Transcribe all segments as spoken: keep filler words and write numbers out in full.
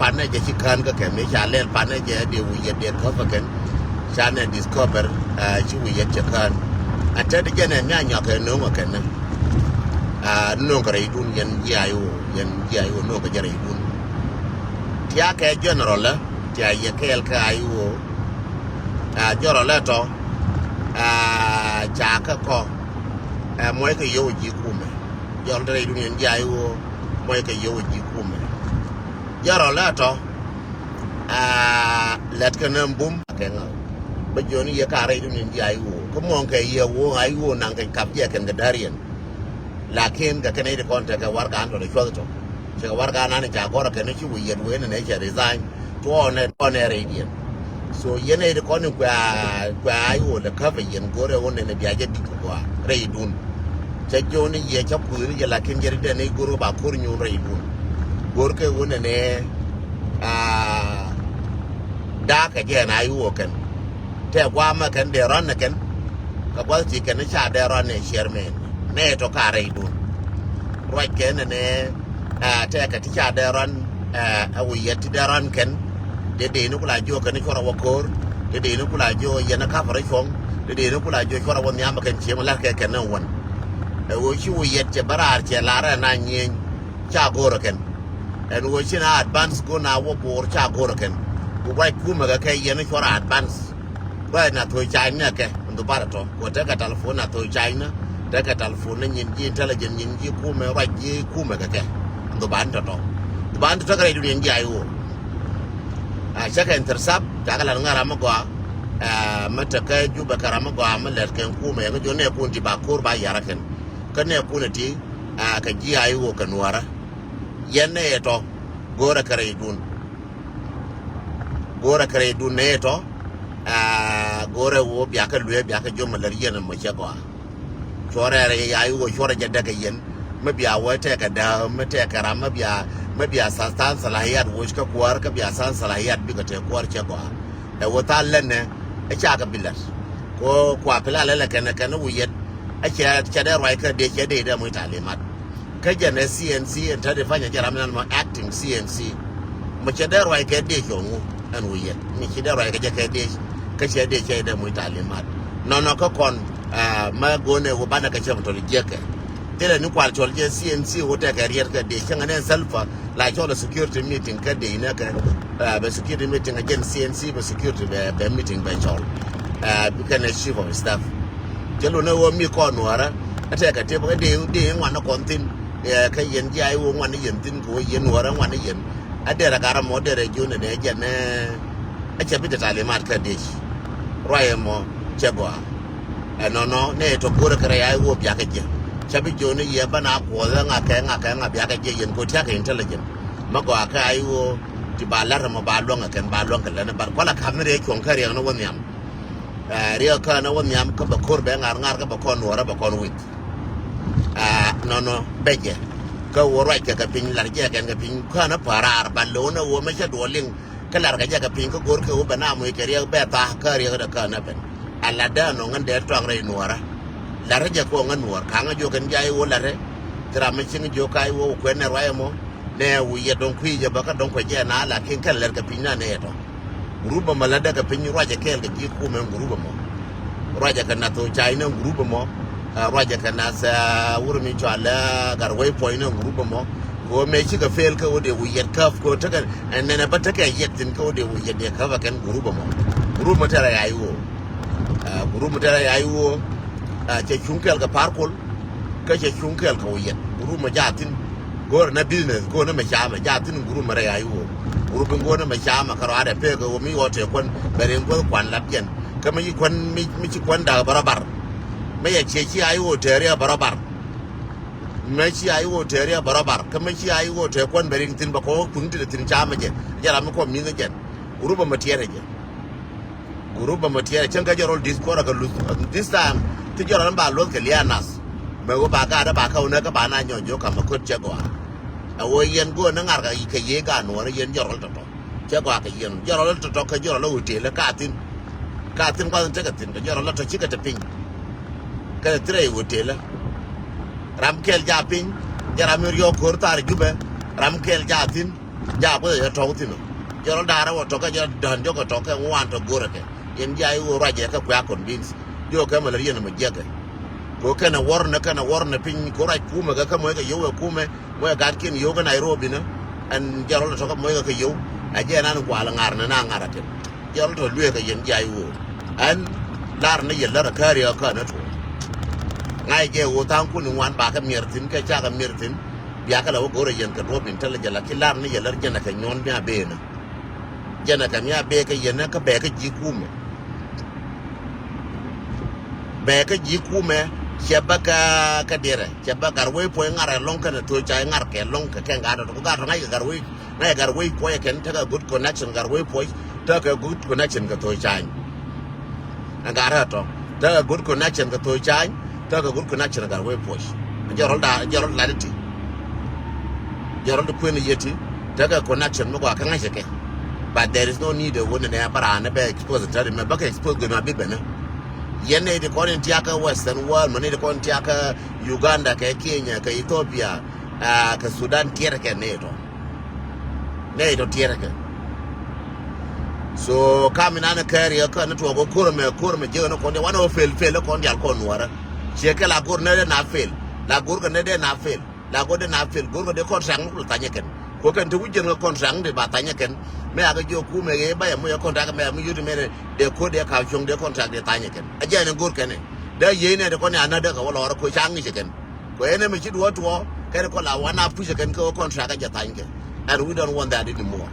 Panɛ jɛ ci kään kä kɛn mi ca lɛl panɛ jɛ di wi̱i̱ yɛ di köpä kɛn. Ca nɛ discover, ah, ci wi̱i̱ yɛ cɛ kään. Ɛ tɛt jɛ nɛ mi a nyɔk kɛ no̱o̱ŋ kɛn nɛ. Ah, no̱o̱ŋ kɛ rɛydun yɛn ji̱ I O, yɛn ji̱ I O no̱o̱ŋ kɛ jɛ rɛydun. Tia kɛ general ɛ, tia yɛ kɛɛl kɛ I O. Ah, general ɛ tɔ, ah, ca kɛ kɔ. Ɛ mɔc kɛ yio̱w ji̱ kumɛ. General te rɛydun yɛn ji̱ I O, mɔc kɛ yio̱w ji̱ kumɛ. Jɛ rɔ lɛ tɔ, ah, lɛt kɛ nɛ bum kɛ ŋa. Bä jiɔni yɛ ka rɛy tuni ji̱ I O. Kä muɔ̱ŋ kɛ yɛ wo I O naŋ kɛ kap jɛ kɛn kɛ däriɛn. Lakin kɛ kɛn iti kɔn tekɛ warɛga an tɔ cuɔth tɔ. Tekɛ warɛga an an ca gɔrɛ kɛn ci wi̱i̱ yɛt wen nɛ cɛ resign. Tuɔɔnɛ, tuɔɔnɛ rɛydiɛn. So yɛn ɛ ti kɔn in kua, kua I O lɛ käpɛ yɛn go̱rɛ wä nɛnɛ bia jɛ dik kua rɛydun. Cɛ jiɔni yɛ cɛ kui̱ni jɛ lakin jɛ ri dɛn i̱ go̱rɛ ba ko̱r nyun rɛydun. Go̱rkɛ wä nɛnɛ, ah, da̱a̱kɛ jɛ ɛn I O kɛn. Tɛ guamɛ kɛn dee rɔn ɛ kɛn. Kɛ gua̱th ti kɛn ca dee rɔn ɛ chairman. Nɛ tɔ ka rɛydun. Ruac kɛn nɛnɛ, ah, tɛ kɛ ti ca dee rɔn, ah, ɛ wi̱i̱ yɛt ti dee rɔn kɛn. Dee dee ni kula jiɔ kɛn cuɔrɛ wä ko̱r. Dee dee ni kula jiɔ yɛn ɛ kapɛ rɔ cuɔ̱ŋ. Dee dee ni kula jiɔ cuɔrɛ wä nhiam kɛn cieŋ la̱r kɛ kɛn ɛ wän. Ɛ ɣöö ci wi̱i̱ yɛt cɛ bä raar cɛ la̱r ɛ na nyieny ca go̱o̱rɛ kɛn. Ɛn ɣöö ci na advance go̱o̱r na wä bo̱o̱r ca go̱o̱rɛ kɛn. Ku ruac kumɛ kɛ kɛ yɛn cuɔrɛ advance. Ruac na thoi cany ni akɛ, ndu barɛ tɔ. Ku tekɛ telephone na thoi cany ni, tekɛ telephone ni nyin ji̱ intelligent, nyin ji̱ kumɛ, ruac ji̱ kumɛ kɛ kɛ. Ndu ban tɔ tɔ. Ndu ban tɔ tɔ kɛ rɛy duniya ji̱ I O. A cakɛ intercept, cakɛ lat ŋa̱ ram mi gɔaa. A mi tekɛ Jubɛ kɛ ram mi gɔaa mi lɛt kɛn kumɛ, kɛ jɔ nɛ kun ti ba ko̱r ba yara kɛn. Kä nɛ kun ti, a kɛ ji̱ I O kɛ nuɔrä. Yɛn nɛ yɛ tɔ, go̱rɛ kɛ rɛy dun. Go̱rɛ kɛ rɛy dun nɛ tɔ, aa, go̱rɛ wä biakɛ luee biakɛ jom mɛ lär yɛn mɔ cɛ gɔaa. Cuɔrɛ rɛy I O cuɔrɛ jɛ däkɛ yɛn. Mɛ bia wä tɛkɛ dääk, mɛ tɛkɛ ram, mɛ bia, mɛ bia than than salahiyat woc kä kuäär, kä bia than salahiyat bikɛ tɛk kuäär cɛ gɔaa. Ɛ wä tha̱a̱ŋ länɛ, ɛ cakɛ bi lät. Kua, kua pila lɛ lɛ kɛnɛ, kɛnɛ wi̱i̱ yɛt. Ɛ cɛ, cɛ dee ruac kä dee, cɛ dee dee muc talimat. Kä jɛn ɛ C N C ɛn tätdi pa̱nyɛ jɛ ram nan mɔ acting C N C. Mɔ cɛ dee ruac kɛ dee cuɔ̱ŋ wu ɛn wi̱i̱ yɛt. Mi ci dee ruac kɛ jɛ kɛ dee, kä cɛ dee cɛ dee muc talimat. Nɔnɔ kä kɔn, ah, ma go̱o̱nɛ wu banɛ kɛ cɛ mɔ tɔli jiɛkɛ. Thilɛ ni kual cɔl jɛ C N C wu tɛkɛ riɛt kɛ dee cäŋɛ nɛ Salva la cɔl security meeting kä dee inɛ kɛ, ah, bɛ security meeting a jɛn C N C bɛ security bɛ, bɛ meeting bɛ cɔl. Ah, bikɛn ɛ chief of staff. Cɛ lun ɛ ɣöö mi kɔn nuɔ̱ɔ̱rä ɛ tɛkɛ tip ɛ dee, dee ŋuan ɛ kɔn thi̱n. Ɛ kä yɛn ji̱ I O ŋuan ɛ yɛn thi̱n kɛ ɣöö yɛn nuɔ̱ɔ̱rä ŋuan ɛ yɛn. Ɛ dee rɛ gat ɛmɔ dee rɛ jiön ɛ nɛ jɛn ɛ cɛ bi te talimat kä dec. Ruac ɛmɔ cɛ gɔaa. Ɛ nɔnɔ nɛ tɔ go̱rɛ kɛ rɛ I O biakɛ jɛ. Cɛ bi jiön ɛ yɛ bä na kuɔth ɛ ŋa kɛ ŋa kɛ ŋa biakɛ jɛ yɛn kɛ ɣöö tiakɛ intelligent. Mɛ gɔaa kɛ I O ti ba la̱r ɛmɔ ba luäŋ ɛ kɛn ba luäŋ kɛ lɛn ɛ bar kualɛ ka̱m ni rɛ cuɔ̱ŋ kä riɛk ni wä nhiam. Ɛ, riɛk kään ɛ wä nhiam kä bɛ ko̱r bɛ ŋa̱r ŋa̱r kä bɛ kɔn nuɔ̱ɔ̱rä bɛ kɔn wi̱c. Ɛ, nɔnɔ bɛ jɛ. Kä wä ruac kɛ kɛ piny lar jɛ kɛn kɛ piny kään ɛ pa̱raar ba lo̱w nɛ wä mɛ cɛ duɔl liŋ. Kä lar kɛ jɛ kɛ piny kä go̱r kɛ wä bɛ na muc kɛ riɛk bɛ tha̱a̱ kä riɛk dɛ kään ɛ ben. Ɛ lat dee nɔŋ ŋän dee tuaŋ rɛy nuɔ̱ɔ̱rä. Lar jɛ kɛ wä ŋän nuɔ̱ɔ̱r ka̱ŋ ɛ jiök kɛn jay wä lar rɛ. Thil ram mi cieŋ jiök ka̱ wä wä kuɛn nɛ ruac ɛmɔ. Nɛ wi̱i̱ yɛ dɔ̱ŋ kui̱ jɛ bä kä dɔ̱ŋ kuɛ jɛ na lakin kɛn lɛr kɛ piny na nɛ yɛ tɔ. Gurup ɛmɔ lätdä kɛ piny ruacɛ kɛɛl kɛ ji̱ kumɛ ɛn gurup ɛmɔ. Ruacɛ kɛ nath ɔ cay ni ɛn gurup ɛmɔ. Ɛ, ruacɛ kɛ nath, ɛ, wur mi cɔal ɛ gat wec puɔ̱ny ni ɛn gurup ɛmɔ. Kɛ ɣöö mëë cikɛ pel kɛ ɣöö dee wi̱i̱ yɛt käp kɛ ɣöö tekɛ ɛn nɛnɛ bä tekɛ yɛt thi̱n kɛ ɣöö dee wi̱i̱ yɛt dee käp ɛ kɛn gurup ɛmɔ. Gurup ɛmɔ tɛrɛ ya i̱ ɣöö. Ɛ, gurup ɛmɔ tɛrɛ ya i̱ ɣöö. Ɛ, cɛ cuŋ kɛɛl kɛ pa̱a̱r kol. Kä cɛ cuŋ kɛɛl kɛ wä yɛn. Gurup mɛ jaa thi̱n. Go̱o̱rɛ nɛ business, go̱o̱rɛ nɛ mɛ caamɛ jaa thi̱n gurup mɛ rɛy I O. Gurup in go̱o̱rɛ nɛ mɛ caamɛ kɛ rɔaadɛ pek kɛ wä mi ɣɔɔ tëë kuän bɛ riŋ guäth kuan lap jɛn. Kä mi ci kuän, mi, mi ci kuän da̱k bɛ rɔ bar. Mɛ yɛ ciɛ ci I O tëë riɛ bɛ rɔ bar. Mɛ ci I O tëë riɛ bɛ rɔ bar. Kä mi ci I O tëë kuän bɛ riŋ thi̱n bɛ kɔn wä kui̱ŋ ti thi̱n caamɛ jɛ. Jɛ ram mi kɔn mi̱th jɛn. Gurup mɛ tiɛɛrɛ jɛ. Gurup ɛmɔ tiɛɛr cäŋ kä jɛ rɔl di̱th kuɔrɛ kɛ luth. This time ti jɛ rɔl in ba luɔth kɛ lia̱a̱ nath. Mɛ ɣöö ba gaatdä ba kä wunä kä ba na nyɔk jiök kamɛ köt cɛ gɔaa. Ɛ ɣöö yɛn go̱o̱n ni ŋa̱r kɛ, kɛ yiëë gaat nuɔ̱ɔ̱rä yɛn jɛ rɔl tɔ̱tɔ̱. Cɛ gɔaa kɛ yɛn jɛ rɔl tɔ̱tɔ̱ kɛ jɛ rɔl ɛ hotel kä thi̱n. Kä thi̱n gua̱th in tekɛ thi̱n kɛ jɛ rɔl tɔ̱tɔ̱ cikɛ te piny. Kɛ te thirɛ i̱ hotel. Ram kɛl jaa piny jɛ ram in riɔ̱ɔ̱k ko̱r thaar Jubɛ. Ram kɛl jaa thi̱n. Ja kuoth ɛ tɔk thin ɔ. Jɔl da̱rä wä tɔk kɛ jɔl da̱n jɔk ɛ tɔk kɛ ŋuan tɔk go̱rɛ kɛ. Yɛn ja i̱ wä ruacɛ kɛ kuɛ convince. Jɔk kɛ mɛ lät yɛn mɛ jiɛkɛ. Kɛ kɛnɛ wɔrnɛ kɛnɛ wɔrnɛ piny kɛ ruac kumɛ kɛ kɛ mɔc kɛ yio̱w ɛ kumɛ. Mɔc ɛ gatkiɛn yio̱w kɛ Nairobi ni. Ɛn jɔl tɔk kɛ mɔc kɛ kɛ yio̱w. Ɛ jɛ nan kual ŋar ni na ŋar ɛ kɛn. Jɔl tɔ lueek kɛ yɛn ja i̱ wä. Ɛn lar ni yɛ lär ɛ kääri ɛ kään ɛ tuɔɔk. Ŋa̱c jɛ ɣöö tha̱a̱ŋ kun i̱ ŋuan bakɛ miɛr thi̱n kɛ cakɛ miɛr thi̱n. Biakɛ la wä go̱rɛ yɛn kɛ duɔ̱ɔ̱p in tɛl jɛ la ki lar ni yɛ lär jɛn ɛ kɛ nyuɔ̱n mi a beenä. Jɛn ɛ kɛ mi a bee kɛ yɛn kä bɛɛ kä ji̱ kumɛ. Bɛɛ kä ji̱ kumɛ. Cɛ bä kä kä diɛrɛ cɛ bä gar wei puɔ̱c ŋar ɛ lɔŋ kɛn ɛ tho̱o̱c ca ŋar kɛ lɔŋ kɛ kɛn gat ɛ tɔ gat ɛ ŋa̱c kɛ gar wei. Ŋa̱c ɛ gar wei puɔ̱c ɛ kɛn tekɛ good connection gar wei puɔ̱c. Tekɛ good connection kɛ tho̱o̱c ca. Ɛ gat ɛ tɔ tekɛ good connection kɛ tho̱o̱c ca. Tekɛ good connection ɛ gar wei puɔ̱c. Jɛ rɔl da jɛ rɔl lat iti. Jɛ rɔl di kuën yeti. Tekɛ connection mi gɔaa kä ŋa̱c ɛ kɛ. But there is no need ɛ wun ɛ nɛ bä raan ɛ bɛ expose tɛri mɛ bä kɛ expose gɛ ma bi bɛnɛ. Yɛn nɛ iti kɔn in tiakä Western world mɛ nɛ iti kɔn in tiakä Uganda kɛ Kenya kɛ Ethiopia. Kɛ Sudan tiɛrɛ kɛ nɛ itɔ. Nɛ itɔ tiɛrɛ kɛ. So kam inan kɛɛri kä ni tuɔk ko̱r mɛ ko̱r mɛ jiɛk ni kɔn dial wanɛ wä fail fail kɔn dial kɔn nuɔrä. Ciɛ kɛ la go̱r nɛ dee na fail la go̱r kɛ nɛ dee na fail la go̱r dee na fail go̱r kɛ dee contract mi kul thanyɛ kɛn. Kɔ kɛn ti wi̱c jɛn kɛ contract mi dee ba thanyɛ kɛn. Mɛ akɛ jiɔ kumɛ ɣee ba yɛ muc ɛ contract mɛ mi yut mɛ dee ko̱r dee ka̱w cuɔ̱ŋ dee contract dee thanyɛ kɛn a jɛn in go̱r kɛn ɛ. Dee yiey nɛ dee kɔn ya nä dee kɛ wä lɔɔrä ko̱ ca ŋi̱cɛ kɛn. Kɛ ɛn ɛmɛ ci duɔ̱ɔ̱r tuɔɔk kɛn kɔn la wan a pucä kɛn kɛ ɣöö contract kä jɛ thany kɛ. And we don't want that anymore.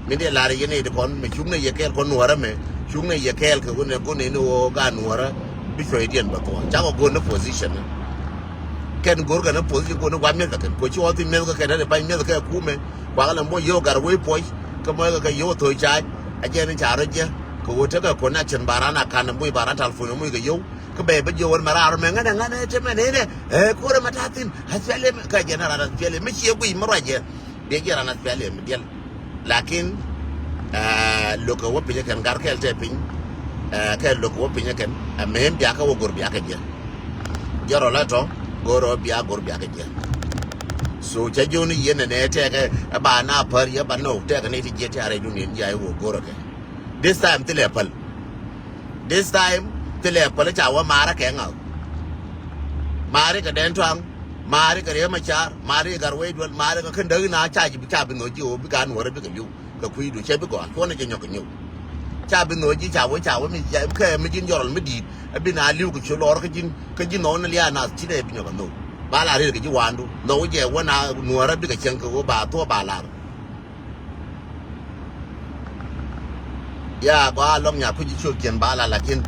Min dee lar yɛn ɛ ti kɔn mɛ cuŋnɛ yɛ kɛɛl kɔn nuɔ̱ɔ̱rä mɛ cuŋnɛ yɛ kɛɛl kɛ ɣöö nɛ go̱n ɛn ɣöö gaat nuɔ̱ɔ̱rä bi cuɔydiɛn bɛ thuɔ̱ɔ̱ŋ cakɔ go̱n ni position ni. Kɛn go̱r kɛn ni position go̱n ni gua̱th mi̱eth kɛ kɛn kɛ ci ɣɔth in mi̱eth kɛ kɛn ni ba̱ny mi̱eth kɛ kumɛ. Kuakä lɛ moc yio̱w gat wec puɔ̱c kɛ moc kɛ kɛ yio̱w tho̱o̱c caac. A jɛn in ca rɔ jiɛ kɛ ɣöö tekɛ connection ba ran a ka̱n moc ba ran telephone moc kɛ yio̱w. Kä bɛ bä jiök wän mɛ raar mɛ ŋänɛ ŋänɛ cɛ mɛ nɛnɛ. Ɛ ko̱rɛ mɛ ta̱a̱ thi̱n aspiali mɛ kä jɛn ran aspiali mɛ ciɛ guiy mɛ ruacɛ. Biɛ jiɛ ran aspiali mɛ diɛl. Lakin lo̱kɛ wä pinyä kɛn gar kɛɛl tɛ piny. Kɛ lo̱kɛ wä pinyä kɛn ɛ mɛ biakä wä go̱r biakä jiɛ. Jɛ rɔ la tɔ go̱r rɔ bia go̱r biakä jiɛ. So cɛ jiöni yɛn nɛ nɛ tɛkɛ ɛ ba na pär yɛ ba nɔ tɛkɛ ni ti jiɛ ti a rɛy dun yɛn jiɛ a iwä go̱r kɛ. This time thilɛ päl. This time thilɛ päl ca wä marä kɛ ŋa̱th. Marä kɛ dɛn tuaŋ. Marä kɛ riɛ ma car marä kɛ gar wec duel marä kɛ kän däk na ca ji̱ bi ca bi nhɔ ji̱ ɣöö bi ka nuɔrä bikɛ li̱w. Kɛ kui̱du cɛ bi gɔaa cuɔnɛ jɛ nyɔk kɛ nyuw. Ca bi nhɔ ji̱ ca wä ca wä mi kɛ mi ji̱n jɔrɔl mi di̱i̱t. Ɛ bi na li̱w kɛ ciö lɔɔr kä ji̱n kä ji̱ nhɔw ni liaa nath ci dee bi nyɔk kɛ nhɔw. Ba la rir kɛ ji̱ wa̱a̱ndu nhɔw jɛ wä na nuɔrä bikɛ cieŋ kɛ ɣöö ba thuɔ̱ɔ̱ ba lar. Ya gɔaa lɔŋ nya kui̱c ciötkiɛn ba la lakin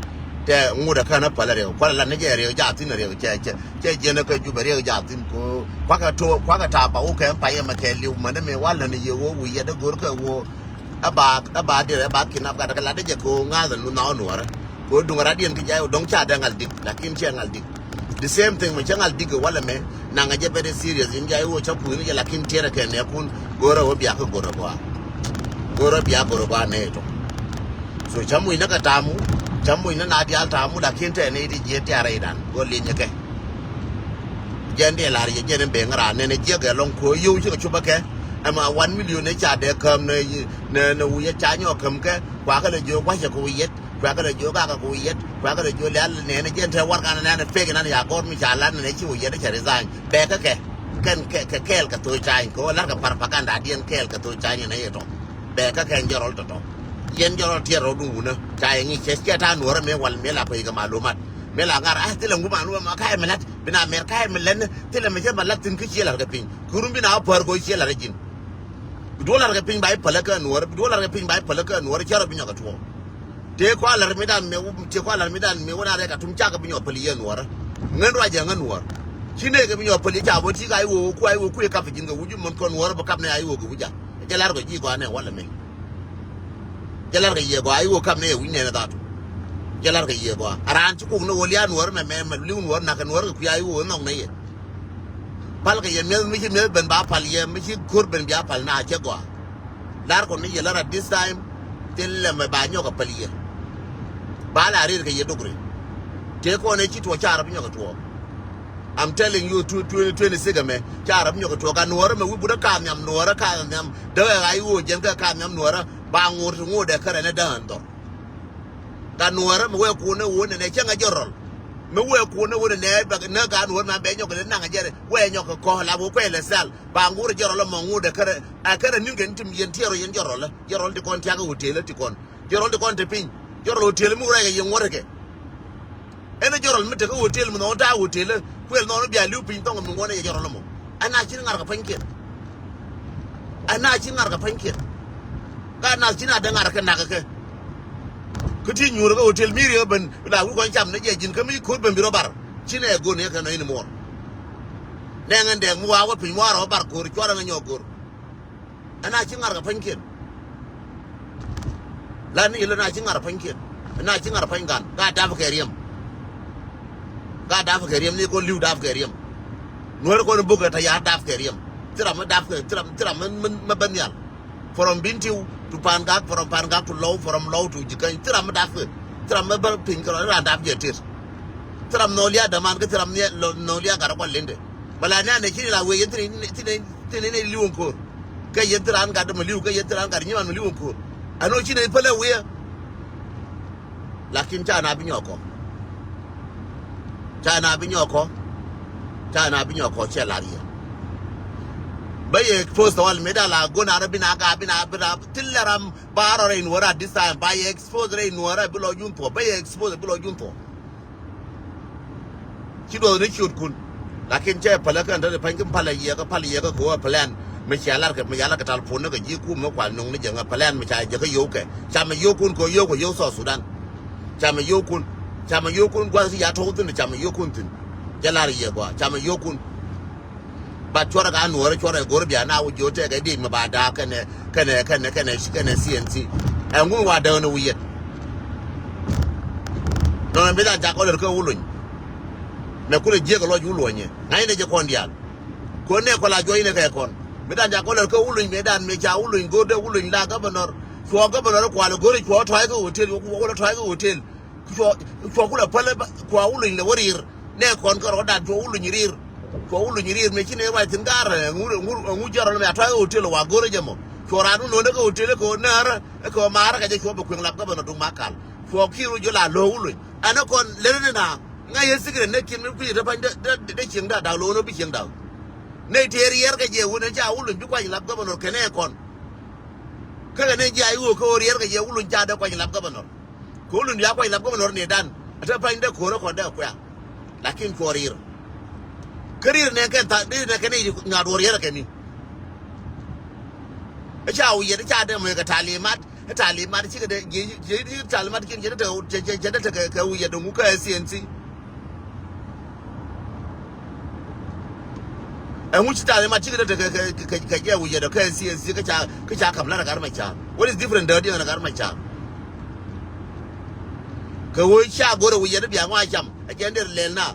tɛ ŋut ɛ kän ɛ päl ɛ riɛk kualɛ la ni jɛ riɛk ja thi̱n ɛ riɛk cɛ cɛ cɛ jiɛn ɛ kɛ jup ɛ riɛk ja thi̱n ko kuakɛ to kuakɛ ta̱a̱ ba wukɛ pay ɛmɛ kɛ li̱w män ɛmɛ wal nän ɛ yɛ wä wi̱i̱ yɛ dee go̱r kɛ wä. Ɛ ba ɛ ba dirɛ ɛ ba kinap gat kɛ lat ɛ jɛ kɛ wä ŋa̱th ɛ nu na wä nuɔrä. Kɛ wä duŋ ɛ rat diɛn kɛ jay wä dɔ̱ŋ ca dee ŋal dik lakin cɛ ŋal dik. The same thing mɛ cä ŋal dik walɛ mɛ naŋ a jɛ very serious in jay wä cä kui̱ni jɛ lakin tiɛrɛ kɛ nɛɛkun. Go̱rɛ wä biak kä go̱rɛ gɔaa. Go̱rɛ biak go̱rɛ gɔaa nɛɛ tɔ. So cä muc nä kɛ tamu cä muc nä na dial tamu lakin tɛ nɛy ti jiɛ tiarɛ idan go̱r linyɛ kɛ. Jɛn diɛ lar yɛ jɛn in beŋ ran nɛn jiɛ gɛ lɔŋ ko̱ yow cikɛ cupä kɛ. Ɛmɛ one million nɛ ca dee käm nɛ nɛ wi̱i̱ ca nyɔk käm kɛ kuakä lɛ jiök wa̱cɛ kɛ wi̱i̱ yɛt. Kuɛ̈kä lɛ jiök akɛ ku yɛt kuɛ̈kä lɛ jiök lial nɛɛni jɛn te warɛgakni nɛɛni pek inan ya gɔr mi ca lat nɛɛni ci ku yɛt i̱ cɛ resign. Bɛɛkä kɛ kɛn kɛ kɛɛl kɛ thok cany kɛ ɣöö la̱rkɛ propaganda diɛn kɛɛl kɛ thok cany nɛ yɛ tɔ. Bɛɛkä kɛn jɛ rɔl tɔtɔ. Yɛn jɛ rɔl tiɛt rɔɔdun wunä ca yɛ ŋi̱i̱c cɛ ciɛ ta̱a̱ nuɔ̱ɔ̱rä mëë wal mëë la pec kɛ malumat. Mëë la ŋa̱r a thilɛ ŋup an wä ma ka̱a̱c mi la̱t bi na mɛr ka̱a̱c mi la̱t ni thilɛ mi cä ma la̱t thi̱n kä ciɛ la̱rkɛ piny. Kɛ run bi na wä päär kɛ ɣöö ciɛ la̱rä ji̱n. Bi duɔ̱ɔ̱r la̱rkɛ piny ba i̱ päl kä nuɔ̱ɔ̱rä bi duɔ̱ɔ̱r la̱rkɛ piny ba i̱ päl kä nuɔ̱ɔ̱rä cä rɔ bi nyɔk kɛ tuɔɔk. Tëë kua la̱r mi dan mëë wä tëë kua la̱r mi dan mëë wä na rɛk atum cakɛ bi nyɔk päl yɛ nuɔ̱ɔ̱rä. Ŋän ruacɛ ŋän nuɔ̱ɔ̱r. Ci nɛɛkɛ bi nyɔk päl yɛ ca wä ti̱i̱ ka i̱ wä wä kua i̱ wä kui̱ kap ji̱n kɛ wä ji̱ män kɔn nuɔ̱ɔ̱rä bä kap nɛ a i̱ wä kɛ wä ja̱. Jɛ la̱r kɛ ji̱ gɔaa nɛ walɛ mëë. Jɛ la̱r kɛ yɛ gɔaa i̱ wä kap nɛ yɛ wi̱c nɛn ɛ dhatu. Jɛ la̱r kɛ yɛ gɔaa a raan ci kok ni wä lia̱a̱ nuɔ̱ɔ̱rä mɛ mɛ mɛ li̱w nuɔ̱ɔ̱rä nakä nuɔ̱ɔ̱rä kɛ kui̱ a i̱ wä wä nhɔk nɛ yɛ. Pal kɛ yɛ mi̱eth mi ci mi̱eth ben ba pal yɛ mi ci ko̱r ben bia pal na cɛ gɔaa. Lar kɔn ni yɛ lar at this time. Thil lɛ mɛ ba nyɔk a pal yɛ. Ba la rir kɛ yɛ dogri. Tëë kɔn ɛ ci tuɔɔk car bi nyɔk a tuɔɔk. I'm telling you, two, twenty twenty-six ɛmɛ ca rɔ̱ bi nyɔk kɛ tuɔɔk. Ka nuɔɔrä mɛ wi̱i̱ but ɛ ka nhiam, nuɔɔrä ka nhiam. Dee wee ɣa̱c ɣöö jɛn kɛ ka nhiam nuɔɔrä ba ŋo̱r ti ŋo̱o̱dɛ kärɛ ni däär dhɔr. Ka nuɔɔrä mɛ wee kuɔn ɛ ɣöö nɛnɛ cäŋ ɛ jɛ rɔl. Mɛ wee kuɔn ɛ ɣöö nɛnɛ bɛ nä ka nuɔɔrä mɛ bɛ nyɔk kɛ naŋ ɛ jɛ wee nyɔk kɛ kɔ̱ la wä kuɛ lɛ thɛl. Ba ŋo̱r jɛ rɔl ɛmɔ ŋo̱o̱dɛ kärɛ, ɛ kärɛ ni̱n kɛ ni tim yɛn tiɛɛr rɔ yɛn jɛ rɔl ɛ. Jɛ rɔl ti kɔn tiak ɛ hotel ɛ ti kɔn. Jɛ rɔl ti kɔn te piny. Jɛ rɔl hotel mi wä rɛy kɛ yɛn ŋuɔ̱t kɛ. Ɛn ɛ jɛ rɔl mi tekɛ hotel mi nhɔk ta̱a̱ hotel ɛ kuël nhɔk ni bia li̱w piny thɔŋ mi ŋuɔ̱t ɛ jɛ rɔl ɛmɔ. Ɛn a ci ŋa̱r kɛ pa̱nykiɛn. Ɛn a ci ŋa̱r kɛ pa̱nykiɛn. Ka naath ci na dee ŋa̱r kɛ nak kɛ. Kä ti nyuur kɛ hotel mi riek ben la wi̱i̱ kɔn cam ni jɛ ji̱n kä mi ko̱r ben bi rɔ bar. Ci nɛ go̱r ni kɛ nɔ in muɔr. Nɛ ŋɛn dɛɛk mi wa wä piny muar rɔ bar ko̱r cuarɛ ŋɛ nyɔk go̱r. Ɛn a ci ŋa̱r kɛ pa̱nykiɛn. La ni ilä na ci ŋa̱r pa̱nykiɛn. Ɛn a ci ŋa̱r pa̱ny gan ka dap kɛ riɛm. Ka dap kɛ riɛm ni kɔn li̱w dap kɛ riɛm. Nuɔr kɔn buk kɛ tɛ ya dap kɛ riɛm. Ci ram mi dap kɛ ci ram ci ram mi mi mi ben nhial. From Bintiu to Pangak, from Pangak to Lou, from Lou to Jikany. Ci ram mi dap kɛ ci ram mi ben piny kɛ rɔ ran dap jɛ tet. Ci ram nɔ lia daman kɛ ci ram nɔ lia gat kɔn linde. Bala nɛ nɛ ci ni la wee yɛn tini tini tini ni li̱w ɛn ko̱r. Kɛ yɛn ci ran gat dämɛ li̱w kɛ yɛn ci ran gat nyiman mi li̱w ɛn ko̱r. Ɛn ɣöö ci ni pälɛ wee. Lakin ca na bi nyɔk kɔ. Ca na bi nyɔk kɔ. Ca na bi nyɔk kɔ cɛ lar yɛ. Bä yɛ expose tɔwal mi da la gon ara bi na ga bi na bi na thil la ram ba rɔ rɛ in wara this time ba yɛ expose rɛ in wara bi lɔ jun thɔ bä yɛ expose bi lɔ jun thɔ. Ci duɔth ni ciötkun. Lakin cɛ pälä kɛn te pany kin pälä yiɛkä pälä yiɛkä kɛ wä plan. Mi cia lar kɛ mi cia lar kɛ tal pun ni kɛ ji̱ kum mi kual nuŋ ni jɛ ŋä plan mi ca jɛ kä yio̱w kɛ. Ca mi yio̱w kun kɛ yio̱w kɛ yio̱w South Sudan. Ca mi yio̱w kun. Ca mi yio̱w kun gua̱th ti ya tuɔk thin ca mi yio̱w kun thin. Jɛ lar yiɛ gua ca mi yio̱w kun. Ba cuɔrɛ ka nuɔrɛ cuɔrɛ go̱r bia na wä jiö tɛkɛ dik mi ba da̱a̱k kɛnɛ kɛnɛ kɛnɛ kɛnɛ kɛnɛ C N C. Ɛŋu wa däk ni wi̱i̱ yɛt. Nɔnɔ mi dan ca kɔn lɛr kä wuluny. Mɛ kulɛ jiɛk lɔc wuluny ŋa̱cnɛ jɛ kɔn diaal. Kuɔn nɛ kɔn la juɔcnɛ kɛ kɔn mi dan ca kɔn lɛr kä wuluny mi dan mi ca wuluny go̱r dee wuluny la gabɛnɔr. Cuɔ gabɛnɔr kualɛ go̱r cuɔ tɔ̱a̱c kä hotel wä kulɛ tɔ̱a̱c kä hotel. Cuɔ cuɔ kulɛ pälɛ kua wuluny lɛ wä ri̱i̱r. Nɛ kɔn kä rɔɔdan cuɔ wuluny ri̱i̱r. Cuɔ wuluny ri̱i̱r mëë ci nɛ ruac thi̱n ga̱a̱r ɛŋu ɛŋu ɛŋu jɛrɔl mɛ a tɔ̱a̱c kä hotel ɛ wa go̱rä jɛ mɔ. Cuɔ raan wä no̱o̱n kä hotel kä wä näärä kä wä maarä kɛ jɛ cuɔ bɛ kueŋ lap gabɛnɔ duŋ ma kal. Cuɔ ki̱i̱r wä jiö la lo̱o̱k wuluny ɛn ɛ kɔn lät ni na. Ŋa̱c yɛ thikirɛ nɛ kiɛn mi kui̱c te pa̱ny dee cieŋ da̱a̱ da̱a̱ lo̱o̱n wä bi cieŋ da̱a̱. Nɛ tëë riɛɛr kɛ jɛ wun ɛ ca wuluny bi kuac lap gabɛnɔ kɛnɛ kɔn. Kä kɛ nɛ jiac ɣöö kä ɣöö riɛɛr kɛ jɛ wuluny ca dee kuac lap gabɛnɔ. Kɛ wuluny bia kuac lap gabɛnɔ ni dan a te pa̱ny dee ko̱rä kɔn dee kuɛ̈ɛ̈. Lakin cuɔ ri̱i̱r kä ri̱i̱r nɛ kɛn tha̱a̱ŋ ri̱i̱r nɛ kɛn i̱ ŋa̱t wä riɛɛr kɛ ni. Ɛ ca wi̱i̱ yɛt ɛ ca dee mɔc kɛ talimat ɛ talimat cikɛ dee ji̱ ji̱ talimat kiɛn cɛ dee tekɛ cɛ dee tekɛ kɛ wi̱i̱ yɛt ɛ ŋu kä ɛ C N C. Ɛŋu ci talimat cikɛ dee tekɛ kɛ kɛ kɛ jɛ wi̱i̱ yɛt ɛ kä ɛ C N C kä ca kä ca ka̱m lat ɛ gat mɛ ca̱a̱r. What is different dee diɛŋ ɛ gat mɛ ca̱a̱r? Kɛ ɣöö ca go̱r ɛ wi̱i̱ yɛt ɛ bia ŋɔaa cam ɛ jɛ nder lɛl na.